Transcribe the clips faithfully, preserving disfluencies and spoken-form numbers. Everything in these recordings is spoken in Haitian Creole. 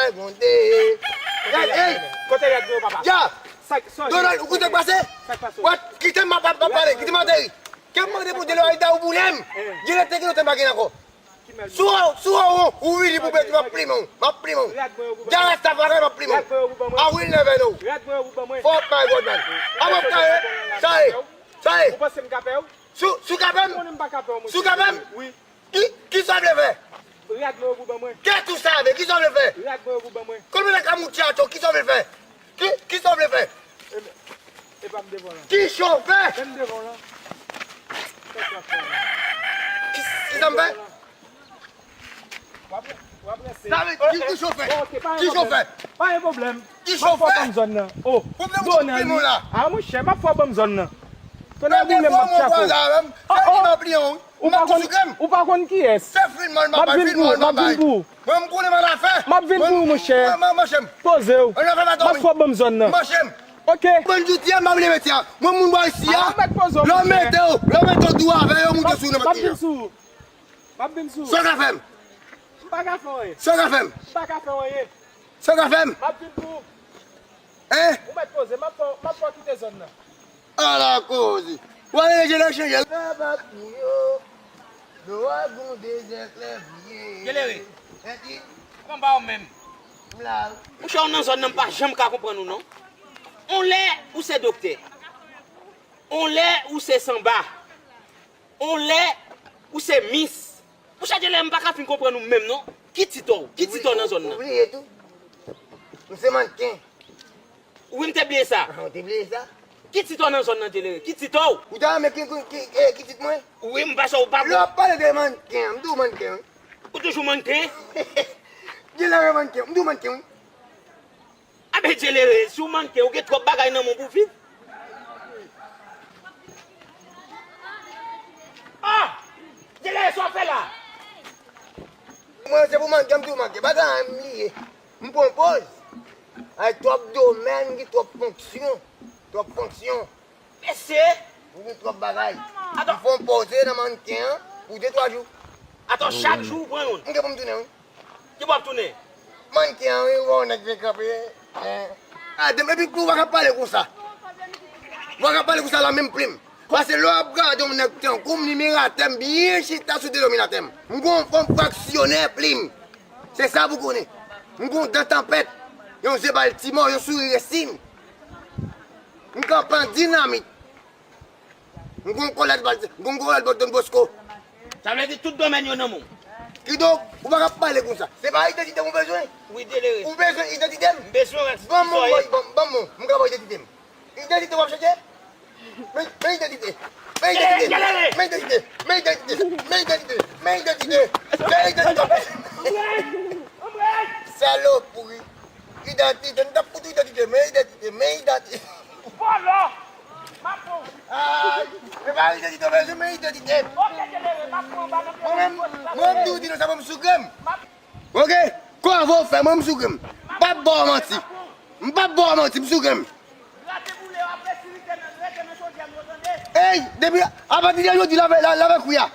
Ey, ey! Kote rad mwen yo, papa? Ya! Donald, ou koute k pase? Sa k pase? Wè, kite m ap pale, kite m ateri. Ke m mande pou Delorita ou boule m? Gen lè te gen lontan m pa gen ankò. Si w, si w, ou vini pou bèt, m ap plimen w, m ap plimen w. Dja rès ta fè m ap plimen w. I will never know. Fuck my God, man. Ap ap kare, sa e, sa e. Ou panse m ka pè w? Si w, si w ka pè m, si w ka pè m, ki, ki sa w vle fè? Rad mwen yo pou ban mwen. Kèt ou save, ki sa w vle fè? Rad mwen yo pou ban mwen. Kòm nan ka moutyato, ki sa w vle fè? Ki, ki sa w vle fè? E, e pa m devan lan. Ki chofè? Menm devan lan. Kèt w ap fè la? Ki, ki sa m fè? W ap, w ap rese. Sa vle di ki chofè? Bon, ok, pa gen pwoblèm. Ki chofè? Pa gen pwoblèm. Ki chofè? M ap fè w ban m zòn nan. Oh, Donald. Ah, monchè, m ap fè w ban m zòn nan. Tonnè boule m ap tchako. Oh, oh. Ou pa konn, ou pa konn kiyès. M ap vin pou ou, m ap vin pou ou. Mwen, m konnen mwen afè. M ap vin pou ou, monchè. Mwen, mwen, monchè m. Poze w. M ap fè w ban m zòn nan. Monchè m. Ok. Bann jouti a, m ap leve ti a. Mwen, moun bò isi a. Lè w mete w, lè w mete w dou avè yo, moute sou nou, mèt. M ap vin sou ou. M ap vin sou ou. Sa w ka fè m? M pa ka fè w anyen. Sa w ka fè m? M pa ka fè w anyen. Sa w ka fè m? M ap vin pou ou. Hein? Ou mèt poze, m ap fè w, m ap fè w kite zòn nan. Ala koze. W ale rejele chanje. Lè pa pou yo. Dlo a gon dezè klè briye. Delere. Mèt li. Konba w menm. M la wi. Monchè, ou nan zòn nan, m pa janm ka konprann ou non. On lè ou se doktè. On lè ou se sanba. On lè ou se mis. Monchè Delere, m pa ka fin konprann ou menm non. Ki tit ou? Ki tit ou nan zòn nan? Ou bliye tou. M se mannken. Wi, m te bliye sa. Ah, ou te bliye sa? Ki tit ou nan zòn nan, Delere? Ki tit ou? Ou ta renmen ki, ki, ki, eh, ki tit mwen? Wi, m pa sa ou pa bon. Lè w ap pale de mannken, m di w mannken wi. Ou toujou mannken? Delere mannken, m di w mannken wi. Anben Delere, si w mannken, ou gen twòp bagay nan men w pou w viv. Ah! Delere, sa w ap fè la? Mwen, se pou mannken, m di w mannken. Bagay an m li ye. M pran poz. Ay, twòp domèn, gen twòp fonksyon. Twòp fonksyon. Mesye! Ou gen twòp bagay. Atann. M fè yon poze nan mannken an pou de, twa jou. Atann, chak jou ou pran youn. M gen pou m tounen wi. Ki bò w ap tounen? Mannken an wi, ou wè yon nèg vin kanpe. Eh. Gade m, epi tou w pa ka pale konsa. W pa ka pale konsa la menm plim. Paske lè w ap gade yon nèg tankou m, nimeratè m byen chita sou denominatè m. M gon fòm fraksyonè plim. Se sa pou konnen. M gon dan tanpèt. Yon je Baltimò, yon souri resin. M kanpe an dinamit. M gon kòlèt Balti-, m gon kòlèt Don Bosco. Sa vle di tout domèn yo nan men w. Kidonk, ou pa ka pale konsa. Se pa idantite m ou bezwen? Wi, Delere. Ou bezwen idantite m? M bezwen wè. Ban m, ban m, ban m, ban m, m ka ba w idantite m. Idantite w ap chèche? Men, men idantite. Men idantite. Men idantite. Men idantite. Men idantite. Men idantite. Men idantite w ap chèche. Salopri. Idantite. M t ap fout ou idantite. Men idantite. Men idantite. Vòlò. M ap pran w. Ay, se pa idantite w bezwen, men idantite. Ok, Delere, m ap pran w anba nan pye. Mwen menm, mwen menm di w di nou sa pou m sou grenn. M ap Oke? Kòve w fè, mwen m sou grenn. M p ap ba w manti. M p ap ba w manti, m sou grenn. Grate boule yo ap rete nan, rete nan chodyè m yo, tande? Ey, depi apati de jodi, lave, la, lave kwi a.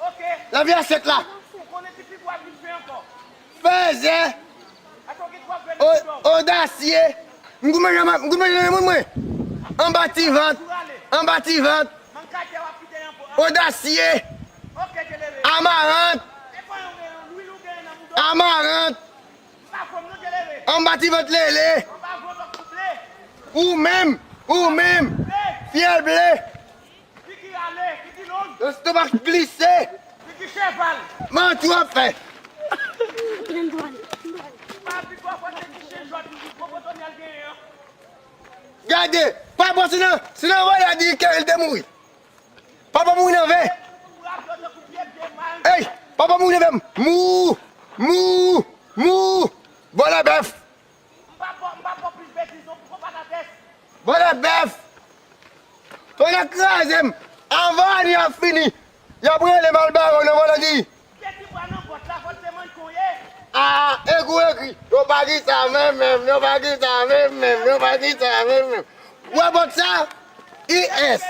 Oke. Lave asyèt la. Ou konnen ti pigwa vin fè ankò. Fèzè. Atò gen twòp grenn nan bouda w. Odasye. M goumen nan, m goumen nan moun mwen. Anba ti vant. Anba ti vant. Odasye. Amarant. Amarant. Anba ti vant lele. Ou menm. Ou menm. Fyèl ble. Lestomak glise. Manti w ap fè. Gade, pa bon, se nan, se nan vòlè a di ke l te mouri. Papa mouri nan ven. Ey, papa mouri nan ven. Mou, mou, mou. Vòlè bèf. Vòlè bèf. Fò n al kraze m. Anvan ane a fini, y ap rele m al bare w nan vandredi. Kèt ki pral nan bòt la, fò l te mannken w ye. A, e kou ekri. Yo pa di sa menm menm, yo pa di sa menm menm, yo pa di sa menm menm. Ou wè bòt sa? I S.